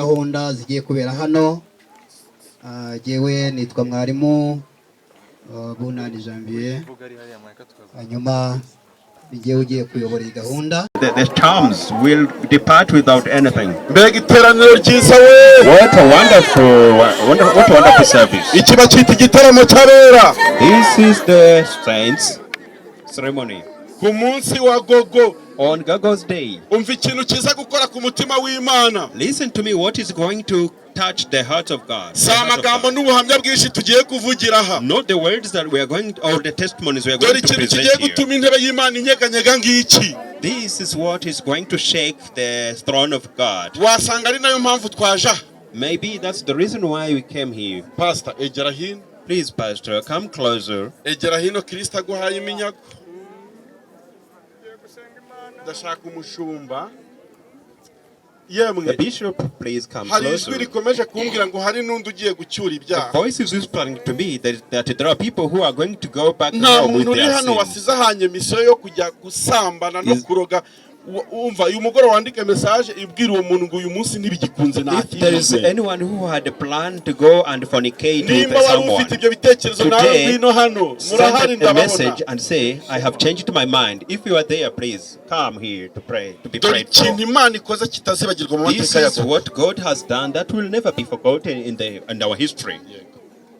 Gahunda zigiye kubera hano. Jyewe nitwa mwarimu Bunani Janvier, hanyuma ni jyewe ugiye kuyobora iyi gahunda. The charms will depart without anything. Mbega iteraniro ryiza we! What a wonderful service. Iki bacyita igitaramo cy'abera. This is the saints ceremony Ku munsi wa Gogo. On Gogo's day. Umva ikintu kiza gukora ku mutima w'Imana. Listen to me, what is going to touch the heart of God? Si The heart of amagambo God. N'ubuhamya bwinshi tugiye kuvugira aha. Not the words that we are going, or the testimonies we are Dore going to ikintu present kigiye here. Gutuma intebe y'Imana inyeganyega ngiki. This is what is going to shake the throne of God. Wasanga ari nayo mpamvu twaje aha. Maybe that's the reason why we came here. Pastor, egera hino. Please, Pastor, come closer. Egera hino, Kirisita aguhaye iminyago. Ndashaka umushumba yemwe. The bishop, please come Hari ijwi closer. Rikomeje kumbwira ngo hari n'undi ugiye gucyura The ibyaha. Voice is whispering to me that there are people who are going to go back Nta home with muntu uri their hano sins. Wasize ahanye mission yo kujya gusambana no kuroga. Umva, uyu mugoroba wandike message ibwira uwo muntu ngo uyu munsi ntibigikunze. If there is Ntakijwe. Anyone who had a plan to go and fornicate with Nimba wari someone, ufite ibyo bitekerezo nawe, today, ngwino hano, murahari. Send a Ndababona. Message and say, "I have changed my mind." If you are there, please come here to pray, to be Dore prayed ikintu for. Imana ikoze kitazibagirwa mu This mateka ya is Gogo. What God has done that will never be forgotten in our history.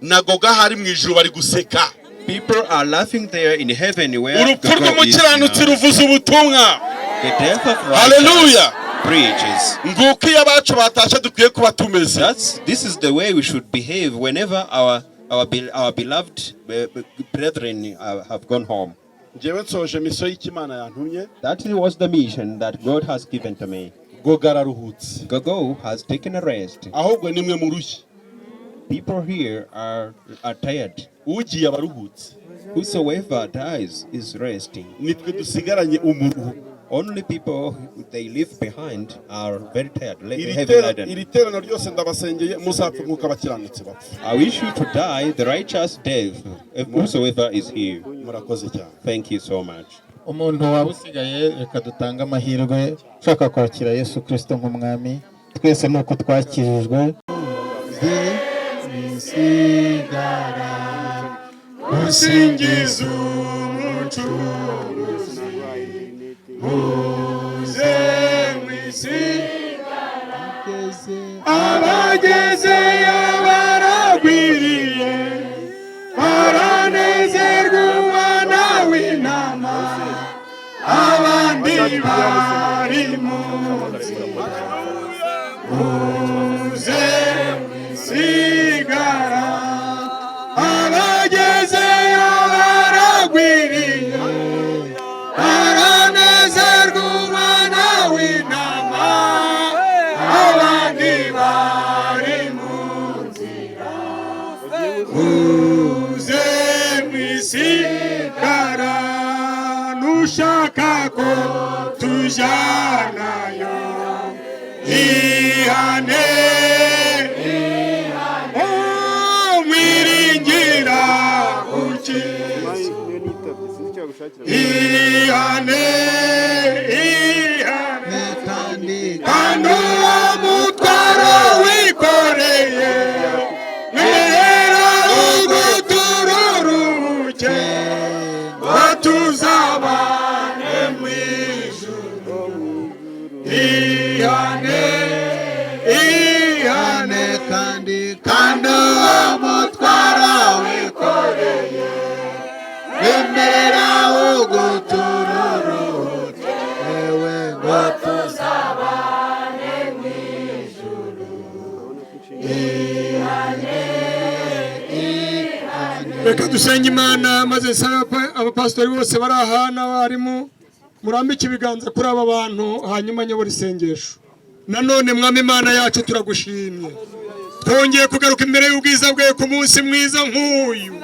Na Gogo ahari mu ijuru bari guseka. People are laughing there in heaven where Urupfu Gogo is rw'umukiranutsi now. Ruvuze ubutumwa. The death of righteous Haleluya! Preaches. Nguko iyo abacu batashe dukwiye kuba tumeze. This is the way we should behave whenever our beloved brethren have gone home. Ngewe nsoje mission y'Imana yantumye. That was the mission that God has given to me. Gogo araruhutse. Gogo has taken a rest. Ahubwo nimwe murushye. People here are tired. Ugiye abaruhutse. Whosoever dies is resting. Nitwe dusigaranye umuruho. Only people who they leave behind are very tired, Iri heavy laden. Iri teraniro ryose ndabasengeye muzapfe nk'uko abakiranutsi bapfa. I wish you to die the righteous death, if whosoever is here. Murakoze cyane. Thank you so much. Umuntu waba usigaye, reka dutange amahirwe ushaka kwakira Yesu Kirisito nk'umwami. Twese ni uko twakirijwe. Misigara gusingiza Umucunguzi, muze mwisi. Abagezeyo baragwiriye, baranezerwa Umwana w'Intama, abandi bari mu nzira. Muze mwisigara, abagezeyo baragwiriye, baranezerwa Umwana w'Intama, abandi bari mu nzira. Muze mwisigara, nushaka ko tujyanayo, ihane. Oh, mwiringira ukiza, ihane, ihane, kandi uwo mutwaro wikoreye, rero ugutururuke ngo tuzabane mu ijuru. Ihane, ihane, kandi uwo mutwaro wikoreye, wemerera ugutururuke ewe ngo tuzabane mu ijuru. Ihane, ihane. Reka dusenge Imana, maze nsabe abapasitori bose bari aha n'abarimu murambike ibiganza kuri aba bantu, hanyuma nyobora isengesho. Nanone Mwami Imana yacu, turagushimye, twongeye kugaruka imbere y'ubwiza bwawe ku munsi mwiza nk'uyu,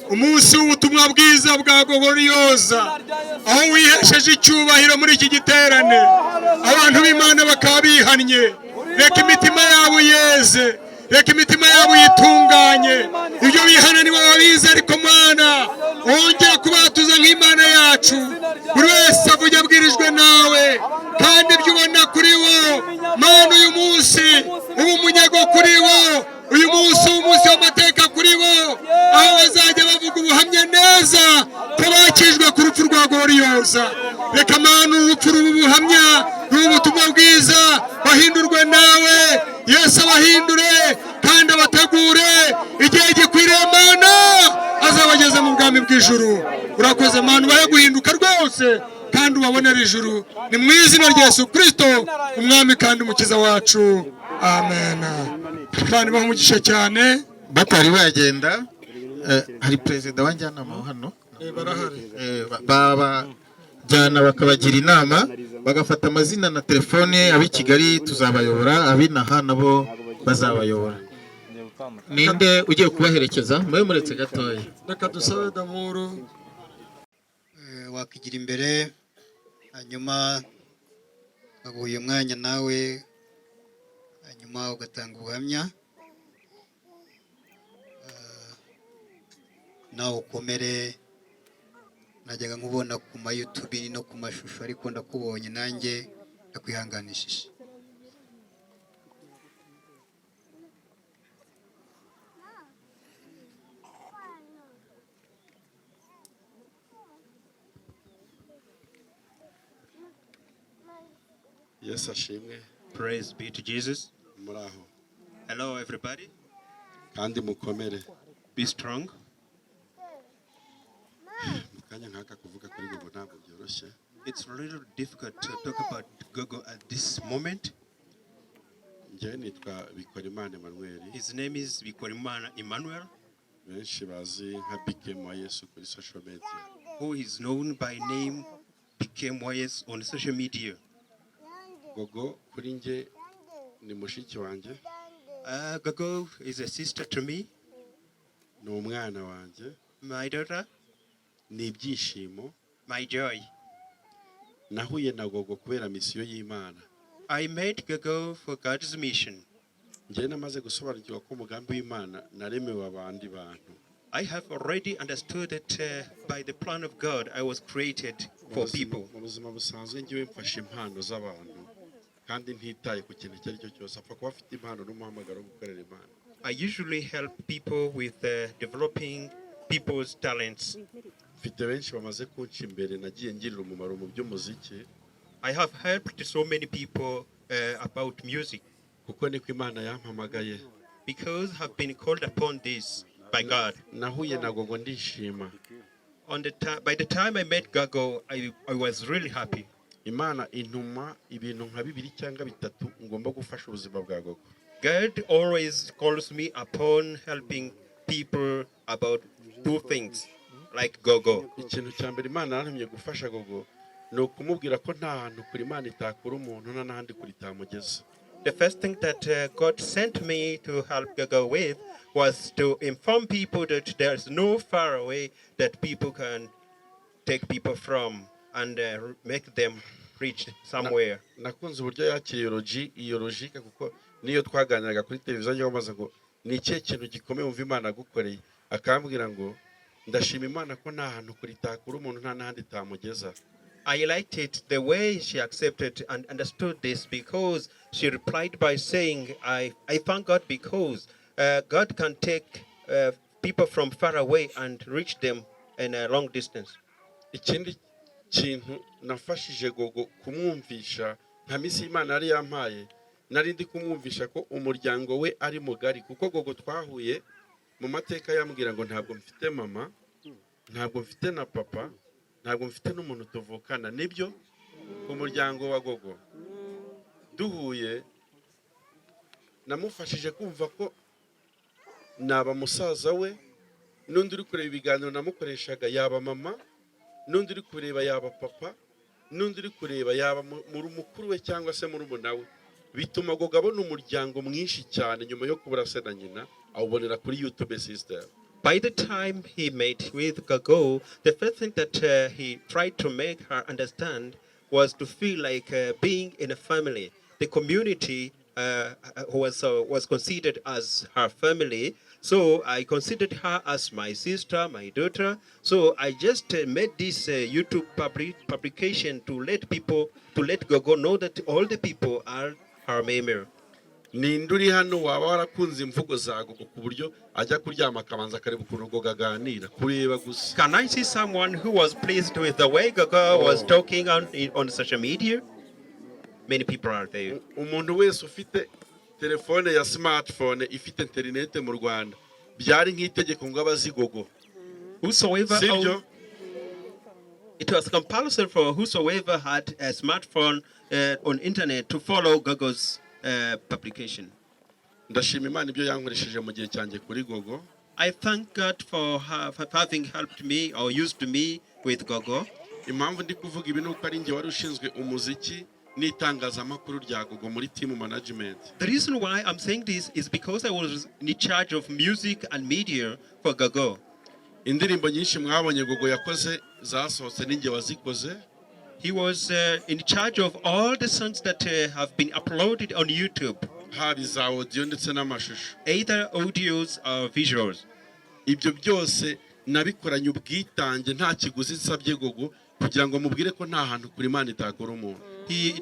umunsi w'ubutumwa bwiza bwa Gogoriyoza, aho wihesheje icyubahiro muri iki giterane, abantu b'Imana bakaba bihannye. Reka imitima yabo yeze. Reka imitima yabo uyitunganye. Ibyo bihana nibo babizi, ariko Mana, wongere kubatuza nk'Imana yacu. Buri wese avuge abwirijwe nawe, kandi ibyo ubona kuri bo, Mana, uyu munsi uba umunyago kuri bo. Uyu munsi uba umunsi w'amateka kuri bo, aho bazajya bavuga ubuhamya neza ko bakijwe ku rupfu rwa Gloriose. Reka, Mana, urupfu ruba ubuhamya, ruba ubutumwa bwiza. Bahindurwe nawe, Yesu abahindure kandi abategure igihe gikwiriye. Mana, azabageza mu bwami bw'ijuru. Urakoze, Mana, ubahe guhinduka rwose kandi ubabonere ijuru. Ni mu izina rya Yesu Kirisito, Umwami kandi Umukiza wacu, amen. Imana ibahe umugisha cyane. Batari bagenda, hari perezida wa njyanama wa hano. Barahari. Babajyana bakabagira inama, bagafata amazina na telefone. Ab'i Kigali tuzabayobora, ab'inaha nabo bazabayobora. Ninde ugiye kubaherekeza? Mube muretse gatoya. Reka dusabe Damuru. Wakigira imbere, hanyuma baguha uyu mwanya nawe, hanyuma ugatanga ubuhamya. Nawe ukomere. Najyaga nkubona ku ma YouTube no ku mashusho, ariko ndakubonye, nanjye ndakwihanganishije. Yesu ashimwe. Praise be to Jesus. Muraho? Hello, everybody. Kandi mukomere. Be strong. Mu kanya nk'aka kuvuga kuri Gogo ntabwo byoroshye. It's a little difficult to talk about Gogo at this moment. Njyewe nitwa Bikorimana Emmanuel. His name is Bikorimana Emmanuel, benshi bazi nka Bikem wa Yesu kuri social media. Who is known by name Bikem Wayes on social media. Gogo kuri njye ni mushiki wanjye. Gogo is a sister to me, ni umwana wanjye, my daughter, ni ibyishimo. My joy. Nahuye na Gogo kubera misiyo y'Imana. I met Gogo for God's mission. Njyewe namaze gusobanukirwa ko umugambi w'Imana naremewe abandi bantu. I have already understood that by the plan of God, I was created for people. Mu buzima busanzwe ngewe mfashe impano z'abantu kandi ntitaye ku kintu icyo ari cyo cyose, apfa kuba afite impano n'umuhamagaro wo gukorera Imana. I usually help people with developing people's talents. Mfite benshi bamaze kunca imbere nagiye ngirira umumaro mu by'umuziki, I have helped so many people about music kuko niko Imana yampamagaye. Because I've been called upon this by God. Nahuye na Gogo ndishima. By the time I met Gogo, I was really happy. Imana intuma ibintu nka bibiri cyangwa bitatu ngomba gufasha ubuzima bwa Gogo. God always calls me upon helping people about two things, like Gogo. Ikintu cya mbere Imana yantumye gufasha Gogo ni ukumubwira ko nta hantu kure Imana itakura umuntu, nta n'ahandi kure itamugeza. The first thing that God sent me to help Gogo with was to inform people that there's no far away that people can take people from and make them reach somewhere. Nakunze uburyo yakiriye iyo logique, kuko niyo twaganiraga kuri televiziyo njya bamaze ngo ni ikihe kintu gikomeye wumva Imana agukoreye, akambwira ngo ndashima Imana ko nta hantu kure itakura umuntu, nta n'ahandi itamugeza. I liked it the way she accepted and understood this because she replied by saying, I thank God because God can take people from far away and reach them in a long distance. Ikindi kintu nafashije Gogo kumwumvisha nka misi Imana yari yampaye, nari ndi kumwumvisha ko umuryango we ari mugari, kuko Gogo twahuye mu mateka yambwira ngo ntabwo mfite mama, ntabwo mfite na papa, ntabwo mfite n'umuntu tuvukana. Nibyo, umuryango wa Gogo duhuye namufashije kumva ko naba musaza we, n'undi uri kureba ibiganiro namukoreshaga yaba mama, n'undi uri kureba yaba papa, n'undi uri kureba yaba mukuru we cyangwa se murumuna we. Bituma Gogo abona umuryango mwinshi cyane nyuma yo kubura se na nyina, awubonera kuri YouTube system. By the time he met with Gogo, the first thing that he tried to make her understand was to feel like being in a family. The community who was considered as her family. So I considered her as my sister, my daughter. So I just made this YouTube publication to let people, to let Gogo know that all the people are her meme. Ninde uri hano waba warakunze imvugo za Gogo ku buryo ajya kuryama akabanza akareba ukuntu Gogo aganira, kureba gusa? Can I see someone who was pleased with the way Gogo was talking on social media? Many people are there. Umuntu wese ufite telefone ya smartphone ifite interinete mu Rwanda, byari nk'itegeko ngo abe azi Gogo. Whosoever Sibyo? It was compulsory for whosoever had a smartphone on internet to follow Gogo's publication. Ndashima Imana ibyo yankoresheje mu gihe cyanjye kuri Gogo. I thank God for having helped me or used me with Gogo. Impamvu ndi kuvuga ibi ni uko ari njye wari ushinzwe umuziki n'itangazamakuru rya Gogo muri team management. The reason why I'm saying this is because I was in charge of music and media for Gogo. Indirimbo nyinshi mwabonye Gogo yakoze zasohotse ninjye wazikoze. He was in charge of all the songs that have been uploaded on YouTube, haba iza audio ndetse n'amashusho. Either audios or visuals. Ibyo byose nabikoranye ubwitange nta kiguzi nsabye Gogo kugira ngo mubwire ko nta hantu kure Imana itakora umuntu. He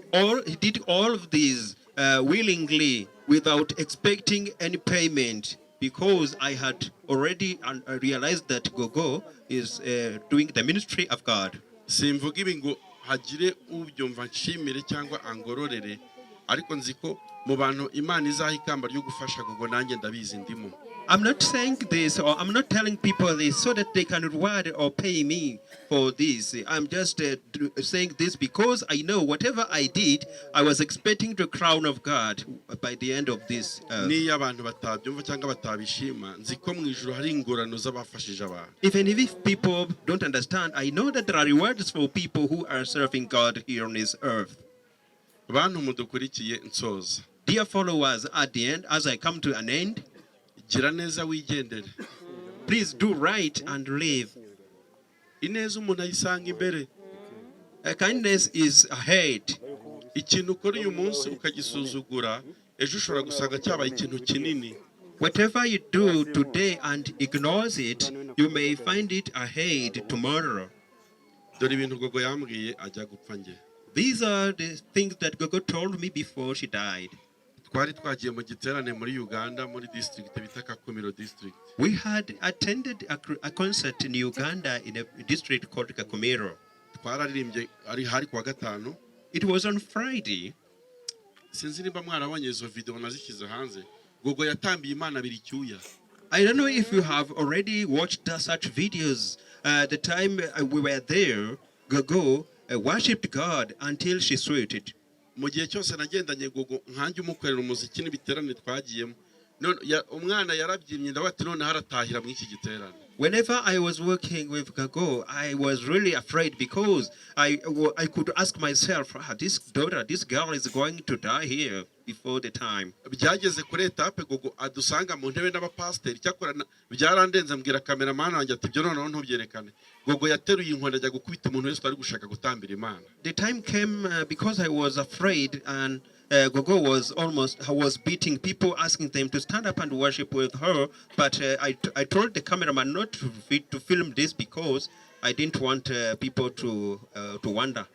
did all of these willingly without expecting any payment because I had already realized that Gogo is doing the ministry of God. Simvuga ibi ngo hagire ubyumva nshimire cyangwa angororere, ariko nzi ko mu bantu Imana izaha ikamba ryo gufasha Gogo nanjye ndabizi ndimo. I'm not saying this or I'm not telling people this so that they can reward or pay me for this. I'm just saying this because I know whatever I did, I was expecting the crown of God by the end of this. N'iyo abantu batabyumva cyangwa batabishima, nzi ko mu ijuru hari ingororano z'abafashije abantu. Even if people don't understand, I know that there are rewards for people who are serving God here on this earth. Bantu mudukurikiye, nsoza. Dear followers, at the end, as I come to an end, gira neza wigendere. Please do right and live. Ineza umuntu ayisanga imbere. Kindness is ahead. Ikintu ukora uyu munsi ukagisuzugura, ejo ushobora gusanga cyabaye ikintu kinini. Whatever you do today and ignores it, you may find it ahead tomorrow. Dore ibintu Gogo yambwiye ajya gupfa nge. These are the things that Gogo told me before she died. Twari twagiye mu giterane muri Uganda muri district bita Kakumiro District. We had attended a concert in Uganda in a district called Kakumiro. Twararirimbye ari hari kuwa gatanu. It was on Friday. Sinzi niba mwarabonye izo video nazishyize hanze, Gogo yatambiye Imana abira icyuya. I don't know if you have already watched such videos. The time we were there, Gogo worshipped God until she sweated. Mu gihe cyose nagendanye Gogo nkanjye umukorera umuziki n'ibiterane twagiyemo, none umwana yarabyinnye ndavuga ati noneho aratahira muri iki giterane. Whenever I was working with Gogo, I was really afraid because I could ask myself, "Ah, this daughter, this girl is going to die here before the time." Byageze kuri étape Gogo adusanga mu ntebe n'abapasiteri, cyakora byarandenze mbwira cameraman wanjye ati ibyo noneho ntubyerekane. Gogo yateruye inkoni ajya gukubita umuntu wese wari gushaka gutambira Imana. The time came because I was afraid and Gogo was almost was beating people, asking them to stand up and worship with her. But I told the cameraman not to film this because I didn't want people to wonder.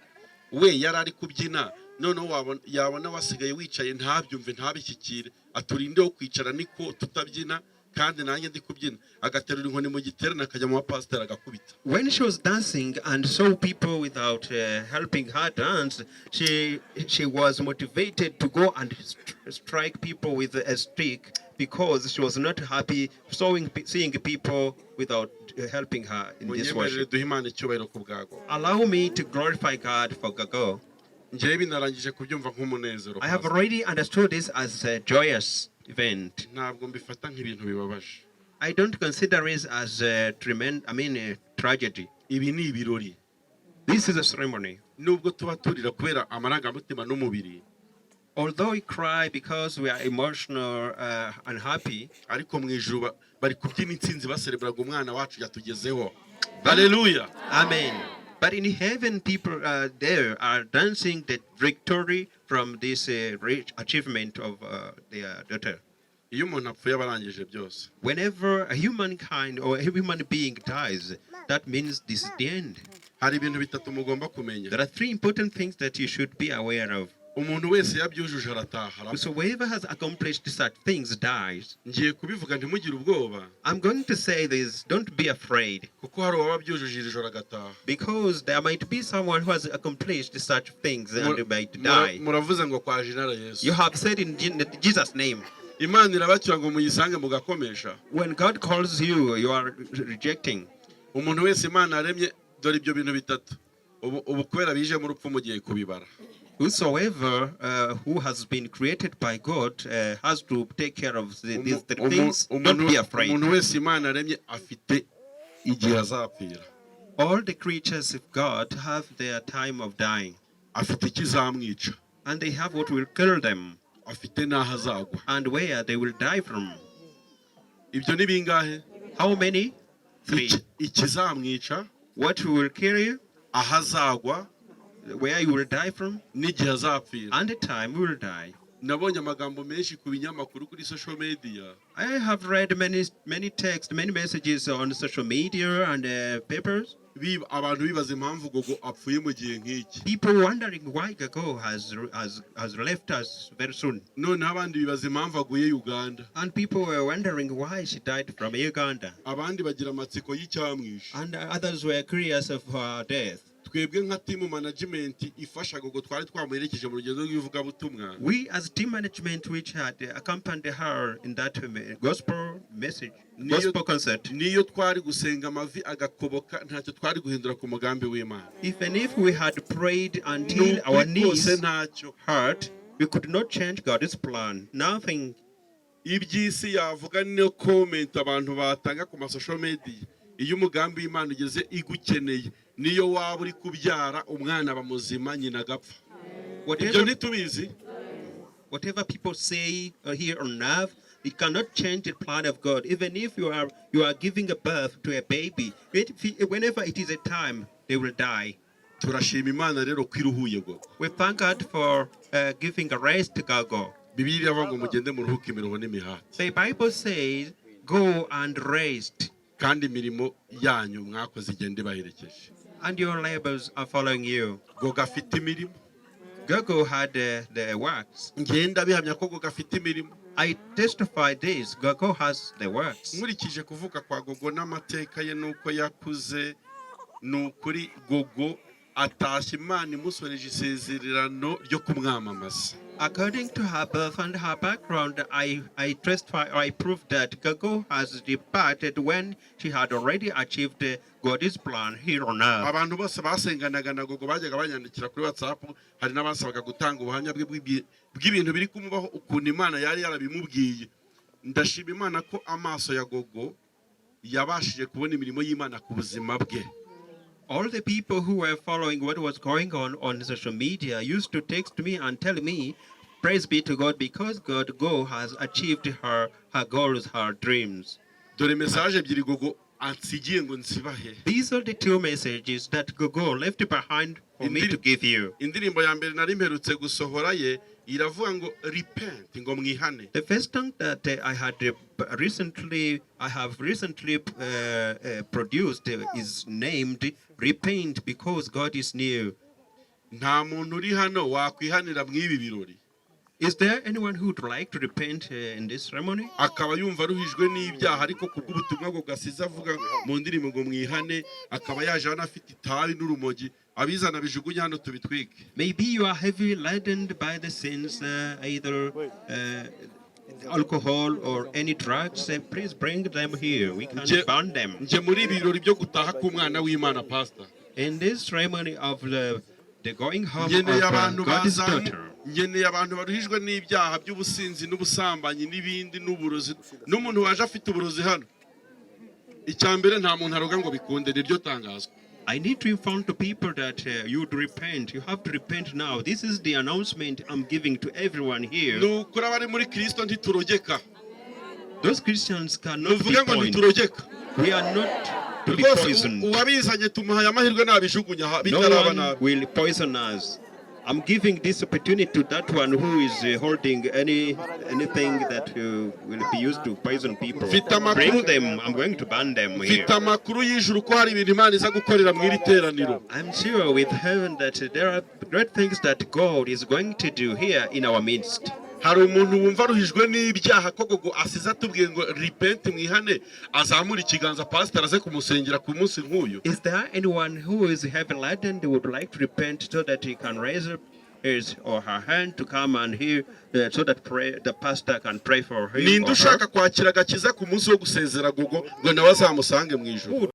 We yari ari kubyina noneho yabona wasigaye wicaye ntabyumve ntabishyikire aturinde wo kwicara niko tutabyina kandi nanjye ndi kubyina, agaterura inkoni mu giterane akajya mu bapasiteri agakubita. When she was dancing and saw people without helping her dance, she was motivated to go and strike people with a stick because she was not happy seeing people without helping her in this Munyemerere worship. duhe Imana icyubahiro ku bwa Gogo. Allow me to glorify God for Gogo. Njyewe binarangije kubyumva nk'umunezero. I have Pastor. Already understood this as a joyous event. Ntabwo mbifata nk'ibintu bibabaje. I don't consider it as a tremendous, I mean, a tragedy. Ibi ni ibirori. This is a ceremony. Nubwo tuba turira kubera amarangamutima n'umubiri, Although we cry because we are emotional, unhappy, ariko mu ijuru bari kubyina intsinzi basereburaga umwana wacu yatugezeho. Haleluya. Amen. But in heaven, people there are dancing the victory from this rich achievement of their daughter. Iyo umuntu apfuye aba arangije byose. Whenever a humankind or a human being dies, that means this is the end. Hari ibintu bitatu mugomba kumenya. There are three important things that you should be aware of. Umuntu wese yabyujuje arataha, arapfa. So whoever has accomplished such things dies. Ngiye kubivuga, ntimugire ubwoba. I'm going to say this, don't be afraid, Kuko hari uwaba abyujuje iri joro agataha. Because there might be someone who has accomplished such things and might die. Muravuze ngo kwa jina Yesu. You have said in Jesus' name. Imana irabacyura ngo muyisange mugakomesha. When God calls you, you are rejecting. Umuntu wese Imana yaremye, dore ibyo bintu bitatu ubu ubu kubera bije mu rupfu mugiye kubibara. Whosoever who has been created by God has to take care of these three things. Don't be afraid. Umuntu wese Imana yaremye afite igihe azapfira. All the creatures of God have their time of dying, Afite ikizamwica. And they have what will kill them, Afite n'aho azagwa. And where they will die from. Ibyo ni bingahe? How many? Three. Ikizamwica, What will kill you, aho azagwa, where you will die from, n'igihe azapfira. And the time you will die. Nabonye amagambo menshi ku binyamakuru, kuri social media. I have read many, many texts, many messages on social media and papers. Abantu bibaza impamvu Gogo apfuye mu gihe nk'iki. People wondering why Gogo has left us very soon. Noneho abandi bibaza impamvu aguye Uganda. And people were wondering why she died from Uganda. Abandi bagira amatsiko y'icyamwishe. And others were curious of her death. Twebwe nka team management ifasha Gogo twari twamuherekeje mu rugendo rw'ivugabutumwa, We, as team management, which had accompanied her in that gospel message, gospel concert, niyo twari gusenga amavi agakoboka, ntacyo twari guhindura ku mugambi w'Imana. Even if we had prayed until our Ni ukuri kose, knees ntacyo. Hurt, we could not change God's plan. Nothing. Iby'isi yavuga niyo comment abantu batanga ku ma social media, iyo umugambi w'Imana ugeze igukeneye, niyo waba uri kubyara umwana aba muzima, nyina agapfa. Ibyo ntitubizi. Whatever people say here on earth, it cannot change the plan of God. Even if you are giving a birth to a baby, whenever it is a time, they will die. Turashima Imana rero ko iruhuye Gogo. We thank God for giving a rest to Gogo. Bibiliya iravuga ngo mugende muruhuke imiruho n'imihati. The Bible says, "Go and rest, Kandi imirimo yanyu mwakoze igende ibaherekeje. And your labors are following you." Gogo afite imirimo. Gogo had the works. Ngenda bihamya ko Gogo afite imirimo. I testify this. Gogo has the works. Nkurikije kuvuka kwa Gogo n'amateka ye n'uko yakuze, ni ukuri Gogo atashye Imana imusoreje isezerano ryo kumwamamaza. According to her birth and her background, I testify, I prove that Gogo has departed when she had already achieved God's plan here on earth. Abantu bose basenganaga na Gogo bajyaga banyandikira kuri WhatsApp, hari n'abasabaga gutanga ubuhamya bwe bw'ibintu biri kumubaho, ukuntu Imana yari yarabimubwiye. Ndashima Imana ko amaso ya Gogo yabashije kubona imirimo y'Imana ku buzima bwe. All the people who were following what was going on social media used to text me and tell me, "Praise be to God, because Gogo has achieved her goals, her dreams." Dore message ebyiri Gogo ansigiye ngo nzibahe. These are the two messages that Gogo left behind for me to give you. Indirimbo ya mbere nari mperutse gusohora ye iravuga ngo repent, ngo mwihane. The first song that I have recently produced is named "Repent Because God is Near." Nta muntu uri hano wakwihanira mu ibi birori? Is there anyone who would like to repent in this ceremony? Akaba yumva aruhijwe n'ibyaha, ariko kubw'ubutumwa bwo gasize avuga mu ndirimbo ngo mwihane, akaba yaje hano afite itabi n'urumogi, abizana bijugunye hano tubitwike. Maybe you are heavy laden by the sins, either alcohol or any drugs. Please bring them here. We can burn them. Njye muri ibi birori byo gutaha k'umwana w'Imana, pastor, In this ceremony of the going home of ngeneye abantu God's bazamu daughter, ngeneye abantu baruhijwe n'ibyaha by'ubusinzi n'ubusambanyi n'ibindi n'uburozi, n'umuntu waje afite uburozi hano. Icya mbere, nta muntu aroga ngo bikunde, niryo tangazo. I need to inform to people that you would repent. You have to repent now. This is the announcement I'm giving to everyone here. Ni ukuri abari muri Kirisito ntiturogeka. Those Christians cannot be Nuvuge ngo poisoned. ntiturogeka. We are not to be Rwose poisoned. Uwabizanye tumuhaye amahirwe nabijugunya aha No bitaraba one nabi. Will poison us. I'm giving this opportunity to that one who is holding anything that will be used to poison people. Mfite amakuru- Bring them. I'm going to burn them here. Mfite amakuru y'ijuru ko hari ibintu Imana iza gukorera mu iri teraniro. I'm sure with heaven that there are great things that God is going to do here in our midst. Hari umuntu wumva aruhijwe n'ibyaha ko Gogo asize atubwiye ngo repent, mwihane, azamura ikiganza pasiteri aze kumusengera ku munsi nk'uyu. Is there anyone who is heavy laden would like to repent so that he can raise up his or her hand to come and hear, so that the pastor can pray for him Ninde or her? ushaka kwakira agakiza ku munsi wo gusezera Gogo ngo nawe azamusange mu ijuru? Who would